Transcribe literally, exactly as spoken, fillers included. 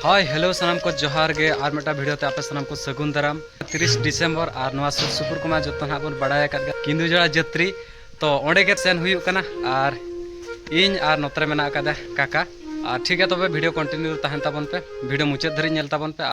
ᱦᱳᱭ, ᱦᱮᱞᱳ, ᱥᱟᱱᱟᱢ ᱠᱚ ᱡᱚᱦᱟᱨ ᱜᱮ᱾ ᱟᱨ ᱢᱤᱫᱴᱟᱝ ᱵᱷᱤᱰᱤᱭᱳ ᱛᱮ ᱟᱯᱮ ᱥᱟᱱᱟᱢ ᱠᱚ ᱥᱟᱹᱜᱩᱱ ᱫᱟᱨᱟᱢ᱾ ᱛᱤᱨᱤᱥ ᱰᱤᱥᱮᱢᱵᱚᱨ, ᱟᱨ ᱱᱚᱣᱟ ᱥᱩᱨ ᱥᱩᱯᱩᱨ ᱠᱚᱢᱟ ᱡᱚᱛᱚ ᱱᱟᱦᱟᱜ ᱵᱚᱱ ᱵᱟᱲᱟᱭ ᱟᱠᱟᱫ ᱜᱮᱭᱟ, ᱠᱤᱸᱫᱩᱡᱚᱲᱟ ᱡᱟᱹᱛᱨᱤ᱾ ᱛᱚ ᱚᱸᱰᱮ ᱜᱮ ᱥᱮᱱ ᱦᱩᱭᱩᱜ ᱠᱟᱱᱟ, ᱟᱨ ᱤᱧ ᱟᱨ ᱱᱚᱛᱮ ᱨᱮ ᱢᱮᱱᱟᱜ ᱟᱠᱟᱫᱟ ᱠᱟᱠᱟ᱾ ᱟᱨ ᱴᱷᱤᱠ ᱜᱮᱭᱟ, ᱛᱚᱵᱮ ᱵᱷᱤᱰᱤᱭᱳ ᱠᱚᱱᱴᱤᱱᱤᱭᱩ ᱛᱟᱦᱮᱱ ᱛᱟᱵᱚᱱ ᱯᱮ, ᱵᱷᱤᱰᱤᱭᱳ ᱢᱩᱪᱟᱹᱫ ᱫᱷᱟᱹᱨᱤᱡ ᱧᱮᱞ ᱛᱟᱵᱚᱱ ᱯᱮ᱾